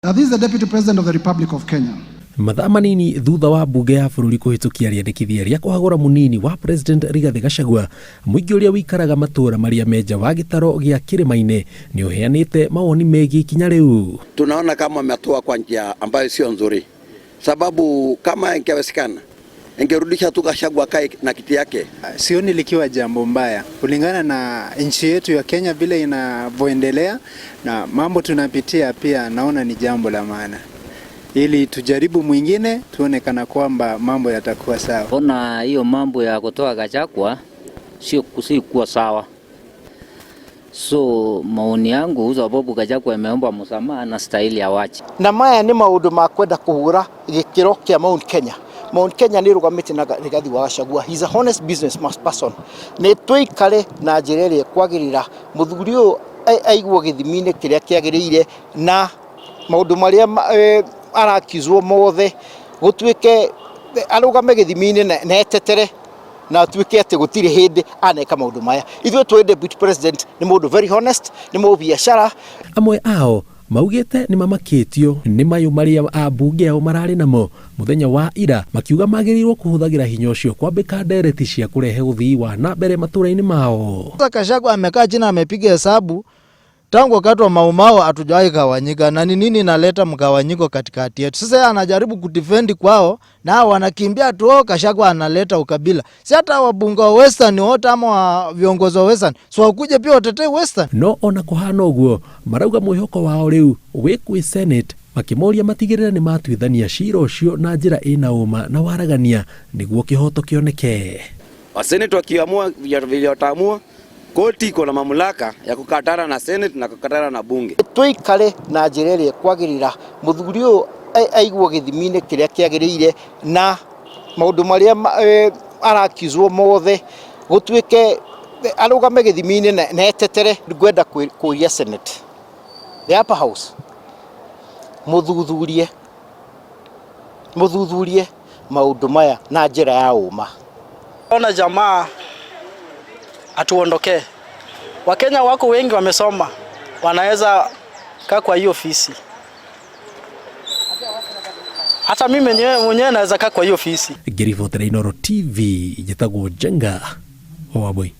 Now, this is the Deputy President of the Republic of Kenya. Mathaa manini thutha wa mbunge ya bũrũri kũhĩtũkia rĩendekithia rĩa kũhagũra mũnini wa President Rigathĩ Gachagua, mũingĩ ũrĩa ũikaraga matũũra marĩa me nja wa gĩtaro gĩa kĩrĩma-inĩ nĩ ũheanĩte mawoni megiĩ ikinya rĩu. Tunaona kama ametoa kwa njia ambayo sio nzuri, sababu kama ingewezekana ingerudisha tu Gachagua akae na kiti yake. Sioni likiwa jambo mbaya kulingana na nchi yetu ya Kenya vile inavyoendelea na mambo tunapitia, pia naona ni jambo la maana, ili tujaribu mwingine tuone kana kwamba mambo yatakuwa sawa. Ona hiyo mambo ya kutoa Gachagua sio kuwa sawa. So maoni yangu sababu Gachagua ameomba msamaha na stahili awache. Na maya nĩ maũndũ ma kwenda kũhũra gĩkĩro kĩa Mount Kenya. Mount Kenya nĩ ĩrũgamĩte na Rigathi wa Gachagua. He's a honest business person. Nĩ tũikare na njĩra ĩrĩa ĩkwagĩrĩra mũthuri ũyũ aigwo gĩthimi-inĩ kĩrĩa kĩagĩrĩire na maũndũ marĩa arakizwo mothe gũtuĩke arũgame gĩthimi-inĩ na etetere na atuĩke atĩ gũtirĩ hĩndĩ aneka maũndũ maya. Ithuĩ tũĩ deputy president nĩ mũndũ very honest, nĩ mũbiacara. Amwe ao maugĩte nĩ mamakĩtio nĩ mayũ marĩa ambunge ao mararĩ namo mũthenya wa ira, makiuga magĩrĩirwo kũhũthagĩra hinya ũcio kwambĩka ndereti cia kũrehe ũthii wa na mbere matũũra-inĩ mao. Gachagua amekaa chini amepiga hesabu tangu wakati wa Mau Mau hatujawahi gawanyika, na ni nini inaleta mgawanyiko katikati yetu? Sasa yeye anajaribu kudefend kwao na wanakimbia tu, oh, Gachagua analeta ukabila. Si hata wabunge wa Western wote ama wa viongozi wa Western so wakuje pia watetee Western. No ona kũhana ũguo, marauga mwĩhoko wao rĩu wĩ kwĩ Senate, makĩmoria matigĩrĩre nĩ matuithania cira ũcio na njĩra ĩna ũma na waragania nĩguo kĩhoto kĩoneke. Wasenate wakiamua vile wataamua, koti iko na mamlaka ya kukatana na Senate na kukatana na bunge. Tũikare na njĩra ĩrĩa ĩkwagĩrĩra mũthuri ũyũ aigwo gĩthimi-inĩ kĩrĩa kĩagĩrĩire na maũndũ marĩa arakizwo mothe gũtuĩke arũgame gĩthimi-inĩ na etetere. Ngwenda kũria Senate, the upper house, mũthuthurie maũndũ maya na njĩra ya ũma. Ona jamaa atuondokee. Wakenya wako wengi wamesoma, wanaweza kaa kwa hiyo ofisi. Hata mimi mwenyewe naweza kaa kwa hiyo ofisi. Ngĩribotera Inooro TV, njĩtagwo Njenga wa Wambui.